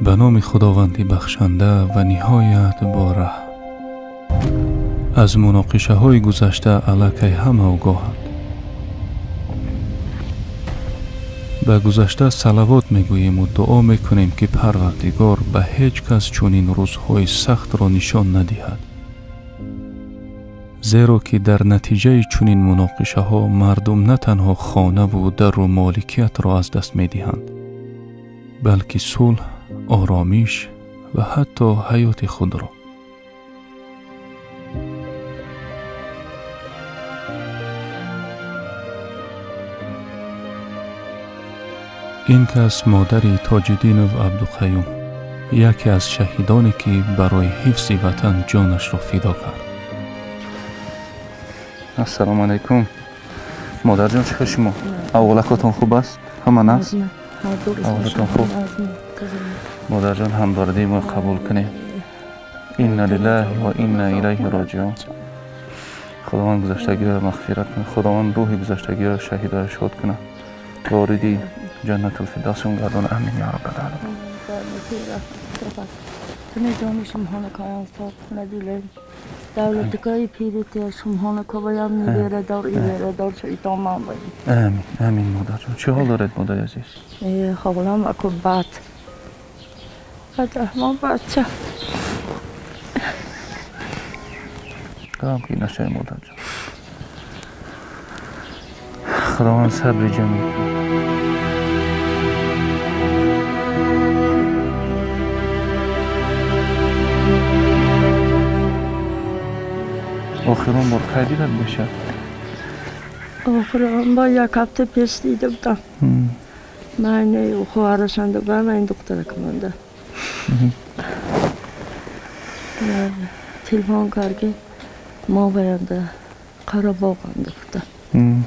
Ба номи Худованди бахшанда ва ниҳоят бораҳм. Аз муноқишаҳои гузашта аллакай ҳама огоҳанд. Ба гузашта салавот мегӯему дуо мекунем, ки Парвардигор ба ҳеҷ кас чунин рӯзҳои сахтро нишон надиҳад, зеро ки дар натиҷаи чунин муноқишаҳо мардум на танҳо хонаву дару моликиятро аз даст медиҳанд, балки сулҳ, оромиш ва ҳатто ҳаёти худро. Ин кас модари Тоҷиддинов Абдуқаюм, яке аз шаҳидоне, ки барои ҳифзи ватан ҷонашро фидо кард. Ассалому алайкум. Модарҷон, чӣ хел шумо? Аввалакотон хуб аст? Ҳама наст? Аввалатон хуб? Модарҷон, ҳамдардии мо қабул кунед. Инна лиллаҳи ва инна илайҳи роҷиун. Худованд гузаштагиро мағфират кунад. Худованд рӯҳи гузаштагиро шаҳидоро шод кунад. Вориди ҷаннатул фирдавсшон гардонад. Амин я раббал оламин. Амин, амин модарҷон. Чӣ ҳол доред, модари азиз? Ҳолам аку бад. Бад бача. Ғамгин нашавед, модарҷон. Худованд сабри ҷамил кунад. Охирон бор кай дидат бошад? Охирон бор як ҳафта пеш дида будам. Ман хоҳарашанда будам, ин духтаракамонда. Телефон кард, ки мо баянда Қарабоғанда будам.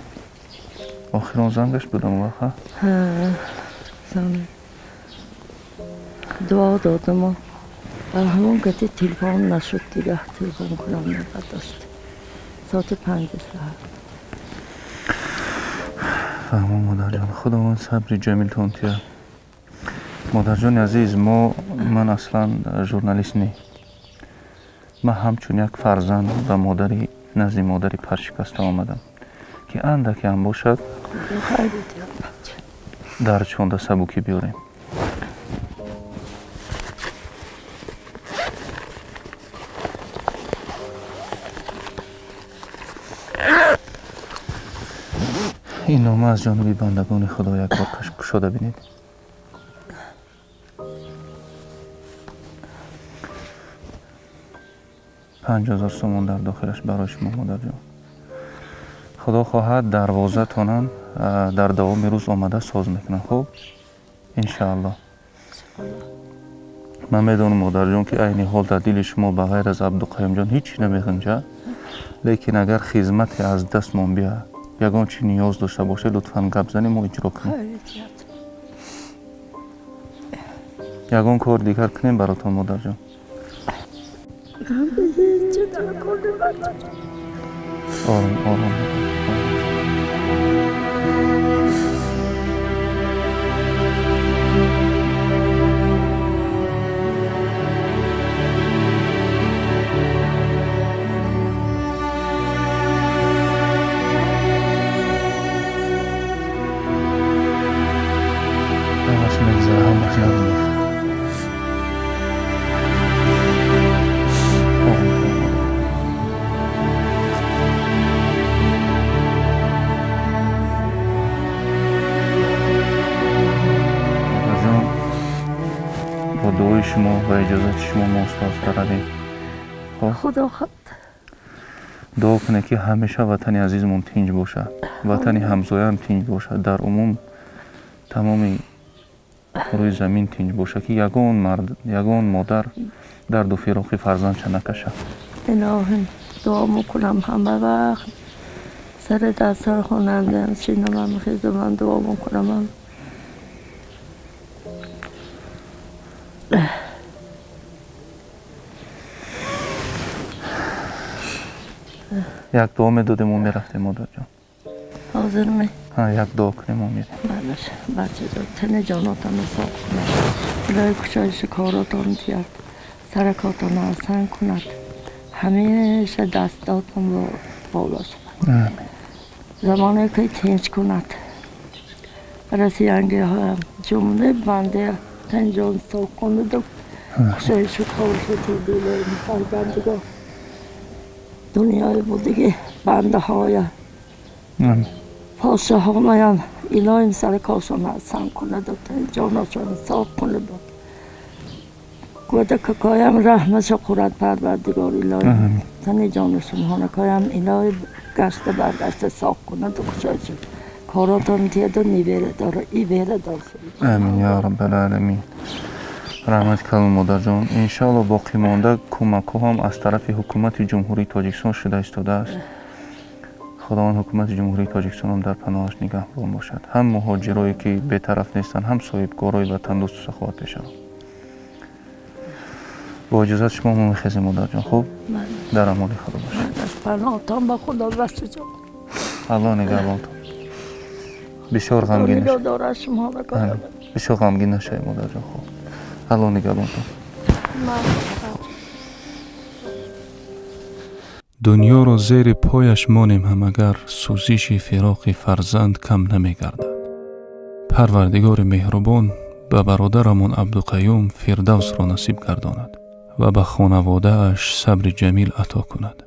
Охирон зангаш будам ваха? Ҳа, занг. Дуо додам. Дар ҳамон гати телефон нашуд, дигар телефон кунам набардошт. Соати 5 саҳар. Фаҳмон, модарҷон. Худованд сабри ҷамилтон тиҳад. Модарҷони азиз, ман аслан журналист не. Ман ҳамчун як фарзанд ба модари назди модари паршикаста омадам, ки андаке ҳам бошад дар чонда сабукӣ биёрем. Ин нома аз ҷониби бандагони Худо як бор кушода бинед. 5000 сомон дар дохилаш барои шумо, модарҷон. Худо хоҳад дарвозатонам дар давоми рӯз омада соз мекунам. Хуб, иншааллоҳ. Ман медонам, модарҷон, ки айни ҳол дар дили шумо ба ғайр аз Абдуқаюмҷон ҳеҷ чӣ намехунҷад, лекин агар хизмате аз дастмон биёяд, ягон чӣ ниёз дошта бошед, лутфан гап занед, мо иҷро кунем. Ягон кор дигар кунем баротон, модарҷон? Ором, ором. Ҳамаш мегзара, ҳамаш намегзара. Бо дуои шумо ва иҷозати шумо мо оста-оста равем. Худо хоҳад. Дуо кунед, ки ҳамеша ватани азизмон тинҷ бошад, ватани ҳамсояам тинҷ бошад, дар умум тамоми рӯи замин тинҷ бошад, ки ягон мард, ягон модар дарду фироқи фарзандша накашад. Илоҳим, дуо мекунам ҳама вақт сари дастархонанда шинамам, хезамам, дуо мекунам. Як дуо медодем, мо мерафтем, модарҷон. ҳозир ме? Як дуо кунем мо мерем. Балеш, бачаҷон, тани ҷонотонро соф кунад. Илоҳи кушоиши коротон диҳад, саракотонро ҳасан кунад. Ҳамеша дастотон боло шавад. Замоне ки тинч кунад. Расиангиҳоям ҷумлаи банде тани ҷон соф кунаду кушоишу коршу тибилои фарзандиго дунёи будиги бандаҳоя подшоҳонаям илоҳим саракошон ҳасан кунаду тани ҷоношон соф кунаду кӯдакакоям раҳмаша хӯрад парвардигор илоҳим тани ҷону шумоҳонакоям илоҳи гашта баргашта соф кунаду кушоишу коротон диҳаду ниберадор иберадор. Амин я раббал аламин. Раҳмат калон модарҷон. Иншоалло боқимонда кӯмакҳо ҳам аз тарафи ҳукумати Ҷумҳурии Тоҷикистон шуда истодааст. Худованд ҳукумати Ҷумҳурии Тоҷикистон ҳам дар паноҳаш нигаҳбон бошад. Ҳам муҳоҷирое ки бетараф нестанд, ҳам соҳибкорои ватандӯсту саховатпешаро. Бо иҷозат шумо мо мехезем модарҷон. Хуб? Дар амони Худо бошед. Паноҳтон ба Худо бачаҷон. Аллоҳ нигаҳбонтон. Бисёр ғамгин бисёр ғамгин нашавед модарҷон. Хуб, аллоҳ нигаҳбонтон. Дунёро зери пояш монем ҳам агар сӯзиши фироқи фарзанд кам намегардад. Парвардигори меҳрубон ба бародарамон Абдуқаюм Фирдавсро насиб гардонад ва ба хонаводааш сабри ҷамил ато кунад.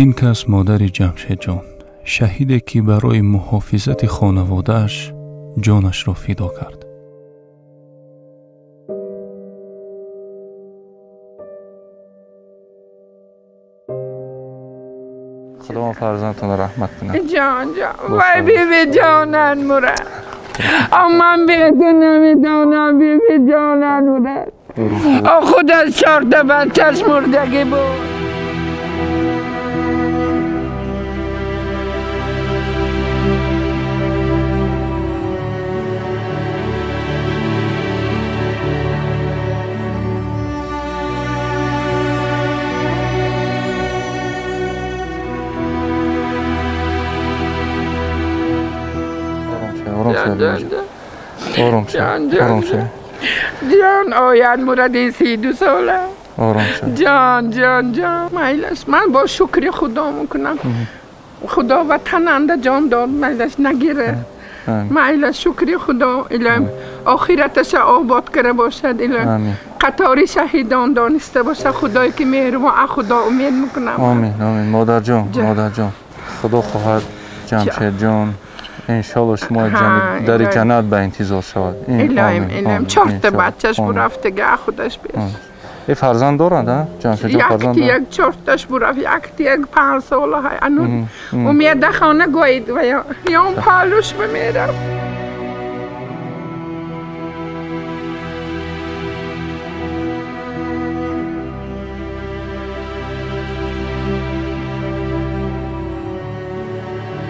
Ин кас модари Ҷамшедҷон, шаҳиде ки барои муҳофизати хонаводааш ҷонашро фидо кард. Худованд фарзандтонро раҳмат кунад. Ҷон ҷон, вай биби ҷонан мурад. Ман беҳту намедонам биби ҷонан мурад. Худ аз чорта бачаш мурдагӣ буд. Ором шав, ором шав. Ҷон ояд муради 32 сола. Ором шав. Ҷон ҷон ҷон, майлаш ман бо шукри Худо мекунам. Худо ватананда ҷон дод, майлаш нагире. Майлаш шукри Худо, илоҳим охираташа обод карда бошад, илоҳим қатори шаҳидон дониста бошад. Худое ки меҳрубон, аз Худо умед мекунам. Омин, омин. Модарҷон, модарҷон, Худо хоҳад Ҷамшедҷон иншоалло шумо дари ҷаннат ба интизор шавад. Илоҳим, илоҳим. Чорта бачаш бурафтага, худаш беш. Э фарзанд доранд, а? Ҷамшедҷон фарзанд доранд? Як чорташ бурафт, якти як 5 сола ҳай. Ану умеда хона гоид ва ё палуш бимерафт.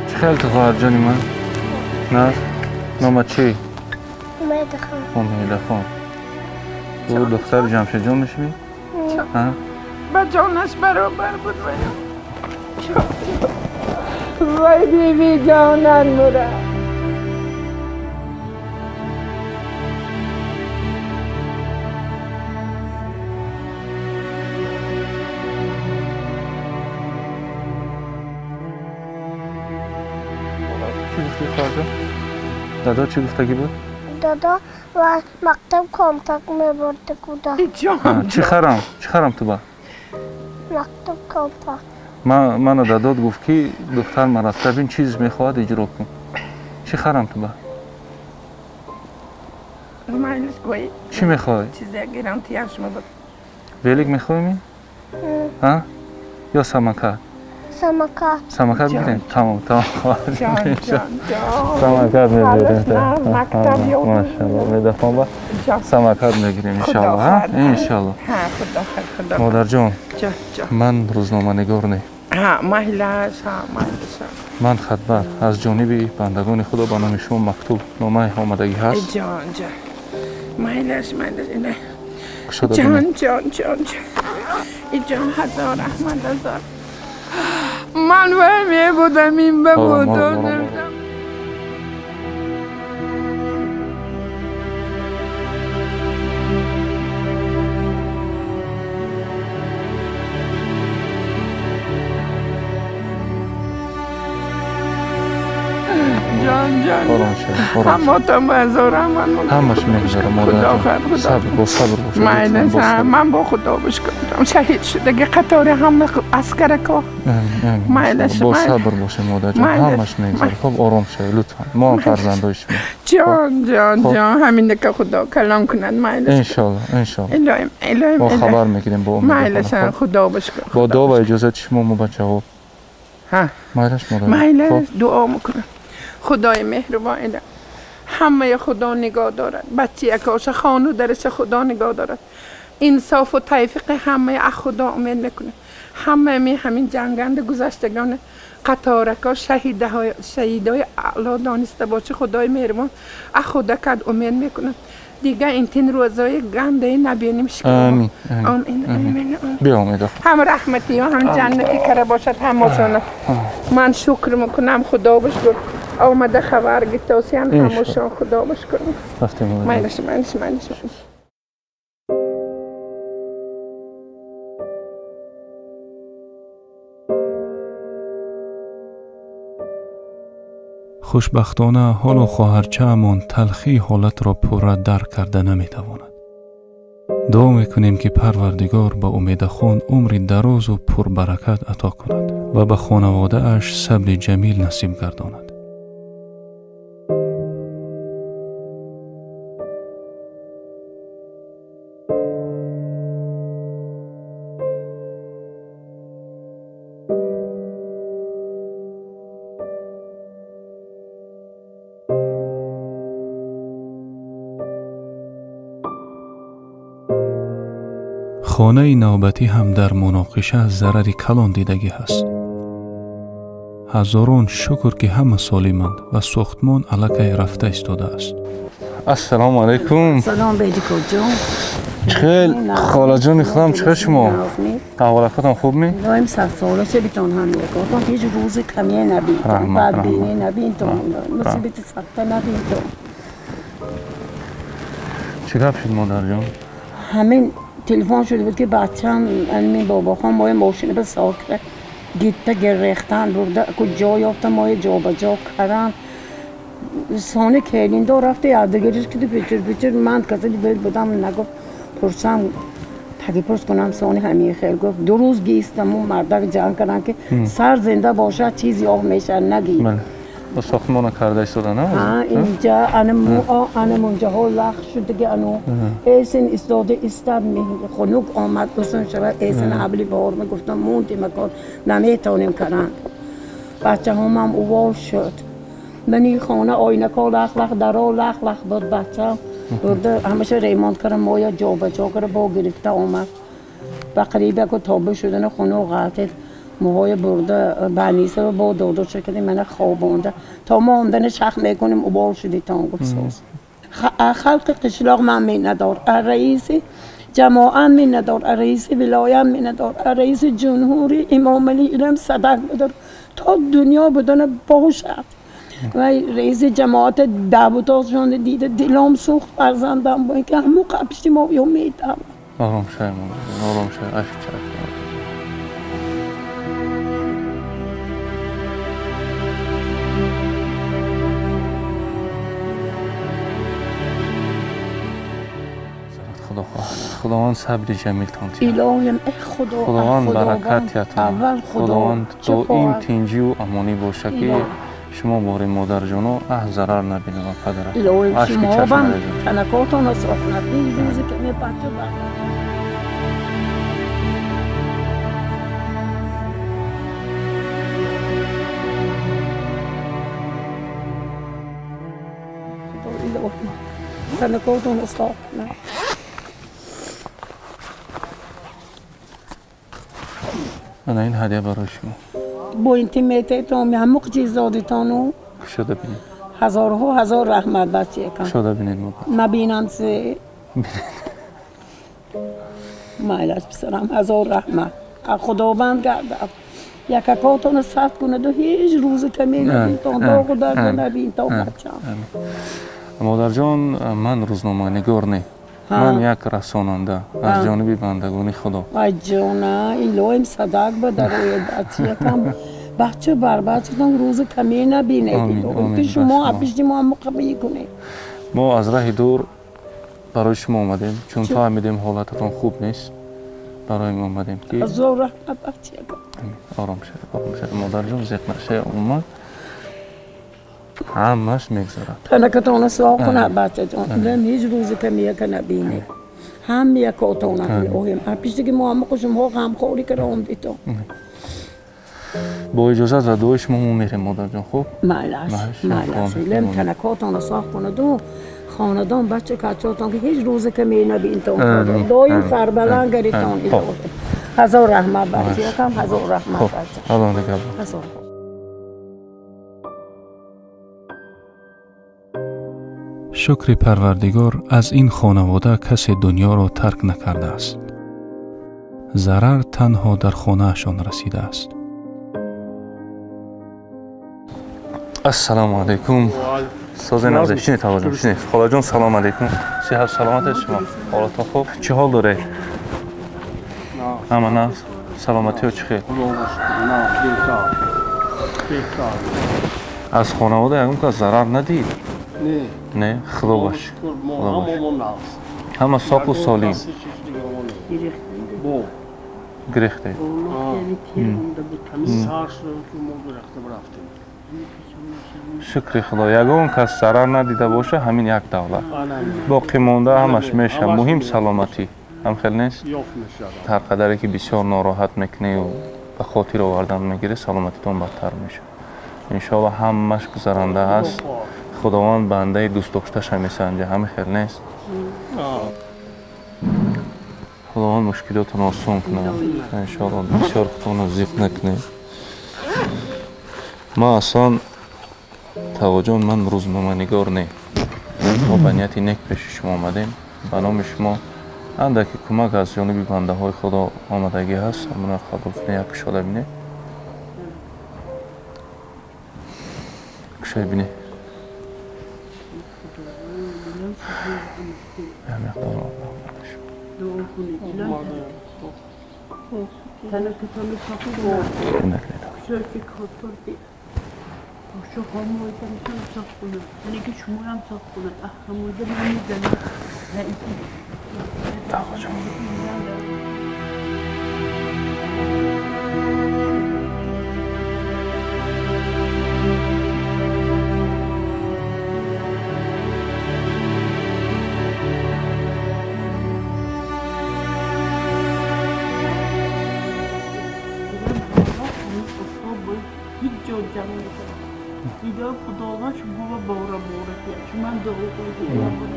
Чӣ хел ту хоҳарҷони ман? На? Номат чӣ? Умедахон. Умедахон. Ту духтари Ҷамшедҷон мешавӣ? Ба ҷонаш баробар буд вая. Вай биби ҷонан мурад. Дадо чӣ гуфтагӣ буд? Дадо ва мактаб контакт мебурда куда. Чӣ харам? Чӣ харам ту ба? Мактаб контакт. Мана дадот гуфт ки духтар ман рафта бин чиз мехоҳад иҷро кун. Чӣ харам ту ба? Чӣ мехоҳӣ? Велик мехоҳӣ ми? Ё самокат? Самокат. Самокат мегирем? Тамом, тамом. Самокат мегирем. Машалло, медафон ба самокат мегирем иншалло, ҳа? Иншалло. Модарҷон, ман рӯзноманигор не. Ман хатбар аз ҷониби бандагони Худо ба номи шумо мактуб номаи омадагӣ ҳаст. Ҷон, ҷон. مایلش مایلش اینه جان جان جان جان اینجا هزار احمد هزار من وهمی بودم این بودم ҳамаш мегузара модар сабр бо сабр бош ман бо худо бошкардам шаҳид шудаги қатори ҳама аскарако майлаш бо сабр боша модарҷон ҳамаш мегузара хоб ором шавед лутфан мо ҳам фарзандои шумо ҷон ҷон ҷон ҳаминака худо калон кунад майлаш иншоалло иншоалло илоҳим илоҳим мо хабар мегирем бо умед майлаш худо бошкар бо дуо ва иҷозати шумо мо бачаҳо майлаш модар майлаш дуо мекунам خدای مهربان همه خدا نگاه دارد بچه یکاش خانو درش خدا نگاه دارد انصاف و توفیق همه از خدا امید میکنه همه می همین جنگند گذشتگان قطارکا شهیدهای اعلی دانسته باشه خدای مهربان از خدا کد امید میکنه دیگه این تین روزای گنده نبینیم شکر آمین آمین آمین بیا هم رحمتی و هم جنتی کرده باشد هم من شکر میکنم خدا بشکر آمده خبر گیتاسیان هموشان خدا بشکر مایلش مایلش مایلش Хушбахтона ҳоло хоҳарчаамон талхии ҳолатро пурра дарк карда наметавонад. Дуо мекунем, ки Парвардигор ба Умедахон умри дарозу пурбаракат ато кунад ва ба хонаводааш сабри ҷамил насиб гардонад. Хонаи навбатӣ ҳам дар муноқиша зарари калон дидагӣ ҳаст. Ҳазорон шукр, ки ҳама солиманд ва сохтмон аллакай рафта истодааст. Ассалому алайкум. Салом бедикоҷон. Чӣ хел холаҷони худам, чӣ хел шумо? Аҳволатон хуб ми? Доим садсола шавитон ҳам якотон ҳеҷ рӯзи камие набинтон, бадбинӣ набинтон, мусибати сахта набинтон. Чӣ гап шуд модарҷон? Ҳамин телефон шуда буд, ки бачам ами бобохон моя мошина ба сокра гитта гирехтан бурда ку ҷо ёфта моя ҷобаҷо кардан сони келиндо рафта ядигариш киду пичир пичир ман касали бел будам нагуфт пурсам таги пурс кунам сони ҳамин хел гуфт ду рӯз гистаму мардак ҷанг кардан ки сар зинда бошад чиз ёфт мешавад нагӣ. Бо сохтмона карда истода на? Инҷа анам унҷаҳо лах шуд дига ану эсин истода истад хунук омад усон шавад эсин ҳабли баҳор мегуфтам мондем макон наметавонем кардан. Бачаҳомам увол шуд. Ман ин хона оинако лах лах даро лах лах буд бачам бурда ҳамаша ремонт кардам моя ҷобаҷо карда бо гирифта омад. Ба қариб яко тобӣ шудана хунук ғалтид. Моҳоя бурда баниса бо додоша кардем мана хобонда то мо омдана шах мекунем убор шудитон гуфт соз. Халқи қишлоқ ман миннатдор, раиси ҷамоа миннатдор, раиси вилоя миннатдор, раиси ҷумҳури Имомалӣ илм садақ будор то дунё будана бошад. Ва раиси ҷамоат даъватошон дида дилом сӯхт фарзандам бо ин ки ҳамун қабшти мо ё метавон. Ором шай модар, ором шай, ашк чак. Худованд сабри ҷамилтон диҳад. Илоҳим, э худо, Худованд баракат диҳад. Худованд доим тинҷию амонӣ бошад, ки шумо бори модарҷоно аҳ зарар набинад ва падарат. Илоҳим, шумоам танакотонро сохнад. Ин рӯзе ки мебача илоҳим танакотонро сохнад. Ана ин ҳадя барои шумо. Бо ин тимететон ҳамуқ чиз додитону кушода бинед. Ҳазорҳо ҳазор раҳмат бачаякам. Шода бинед модар. Набинам се. Майлаш писарам ҳазор раҳмат. Худованд гардад. Якакотонро сад кунад ва ҳеҷ рӯзи каме набинтон, доғу дарду набинтон бачам. Модарҷон, ман рӯзноманигор не. Ман як расонанда аз ҷониби бандагони Худо. Ай ҷона, илоҳим садақ ба дарояд бачаякам. Бача бар бачатон рӯзи каме набинед. Ки шумо апишти мо ҳам қабул кунед. Мо аз раҳи дур барои шумо омадем, чун фаҳмидем ҳолататон хуб нест. Барои мо омадем ки ҳазор раҳмат бачаякам. Ором шавед, ором шавед. Модарҷон, зиқ нашавед, умуман ҳамаш мегзарад. Танакатонро соғ кунад бачаҷон. Ҳеҷ рӯзи камияка набинед. Ҳам якотона илоҳим. Апишти ки мо ҳама шумоҳо ғамхорӣ карда омдитон. Бо иҷозат ва дуои шумо мо мерем модарҷон, хуб? Майлаш, майлаш. Илоҳим танакотонро соғ кунаду хонадон бача качотон ки ҳеҷ рӯзи каме набинтон. Доим сарбаланд гаритон илоҳим. Ҳазор раҳмат бачаякам, ҳазор раҳмат бача. Аллоҳ нигаҳбон. Ҳазор. Шукри Парвардигор, аз ин хонавода касе дунёро тарк накардааст. Зарар танҳо дар хонаашон расидааст. Ассалому алайкум. Созе назди шинед таваҷҷӯҳ шинед. Холаҷон салом алайкум. Сиҳат саломат аст шумо? Ҳолатон хуб? Чӣ ҳол доред? Ҳама нағз? Саломатиҳо чӣ хел? Аз хонавода ягон кас зарар надид? Не, Худо ба шукр. Ҳама соқу солим. Гирехтед. Шукри Худо, ягон кас зарар надида боша, ҳамин як давлат. Боқӣ монда ҳамаш меша. Муҳим саломатӣ. Ҳам хел нест? Ҳар қадаре ки бисёр нороҳат мекунӣ ба хотир овардан мегирӣ, саломатитон бадтар мешавад. Иншоалло ҳамаш гузаранда ҳаст. Худованд бандаи дӯстдошташа месанҷа, ҳамин хел нест? Худованд мушкилотонро осон кунад. Иншоалло бисёр худтонро зиқ накунед. Ман аслан таваҷҷон, ман рӯзноманигор не. Мо ба нияти нек пеши шумо омадем. Ба номи шумо андаке кӯмак аз ҷониби бандаҳои Худо омадагӣ ҳаст. Ҳамона қабул кунед, як кушода бинед. Кушода бинед.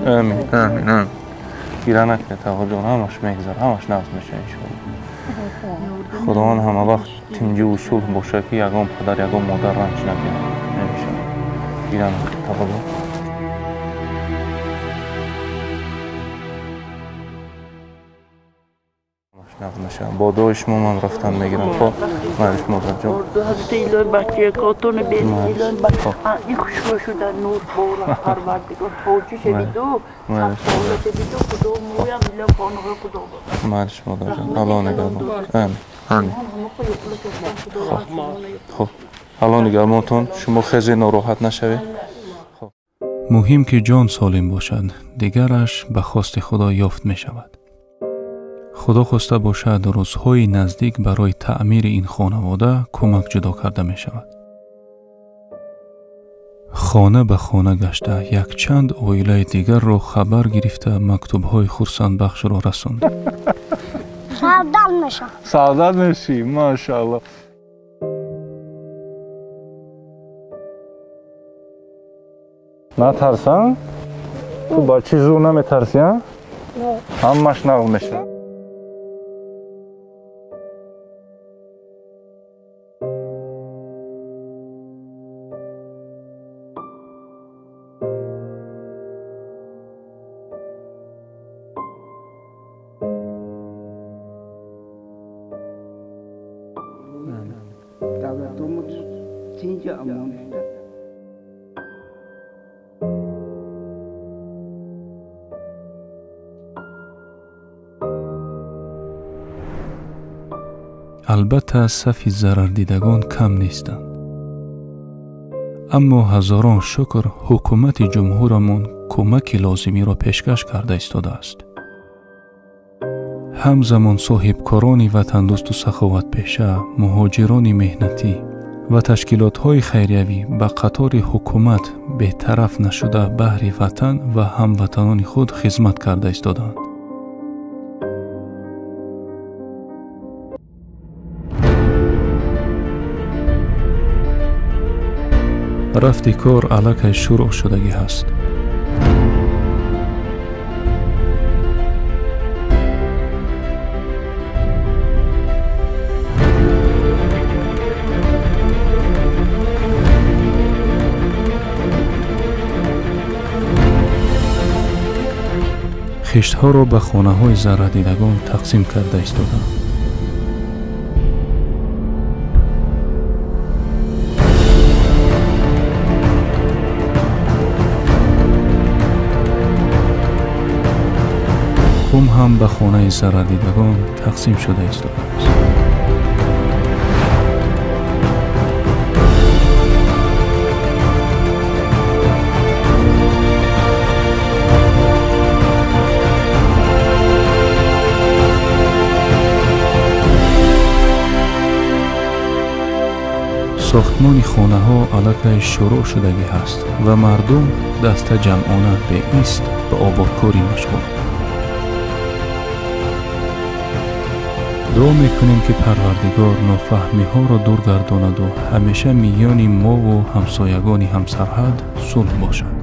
Амин, амин, амин. Гира накунед тағоҷон, ҳамаш мегзарад, ҳамаш нағз мешавад иншоалло. Худованд ҳама вақт тинҷиву сулҳ бошад, ки ягон падар, ягон модар ранҷ набинад. Намешавад. Гира накунед тағоҷон. Нағз мешавад. Бо дуои шумо ман рафтан мегирам. Хоб, мариш модарҷон. Мариш модарҷон, Аллоҳ нигаҳбон. Амин, амин. Хоб, Аллоҳ нигаҳбонтон. Шумо хезе нороҳат нашавед. Муҳим ки ҷон солим бошад, дигараш ба хости Худо ёфт мешавад. Худо хоста бошад, рӯзҳои наздик барои таъмири ин хонавода кӯмак ҷудо карда мешавад. Хона ба хона гашта якчанд оилаи дигарро хабар гирифта мактубҳои хурсандбахшро расонд. Савдат мешавам. Савдат мешӣ? Машаалло. Натарсан? Ту ба чӣ зур наметарсӣ, а? Ҳамаш нағз мешавад. Тинҷу амон шуда. Албатта, аз сафи зарардидагон кам нестанд. Аммо ҳазорон шукр, ҳукумати ҷумҳурамон кӯмаки лозимиро пешкаш карда истодааст. Ҳамзамон соҳибкорони ватандӯсту саховатпеша, муҳоҷирони меҳнатӣ ва ташкилотҳои хайриявӣ ба қатори ҳукумат бетараф нашуда баҳри ватан ва ҳамватанони худ хизмат карда истодаанд. Рафти кор аллакай шурӯъ шудагӣ ҳаст. Хиштҳоро ба хонаҳои заррадидагон тақсим карда истоданд. Қум ҳам ба хонаи заррадидагон тақсим шуда истодааст. Сохтмони хонаҳо аллакай шурӯъ шудагӣ ҳаст ва мардум дастаҷамъона беист ба ободкорӣ машғуланд. Дуо мекунем, ки Парвардигор нофаҳмиҳоро дур гардонаду ҳамеша миёни мову ҳамсоягони ҳамсарҳад сулҳ бошад.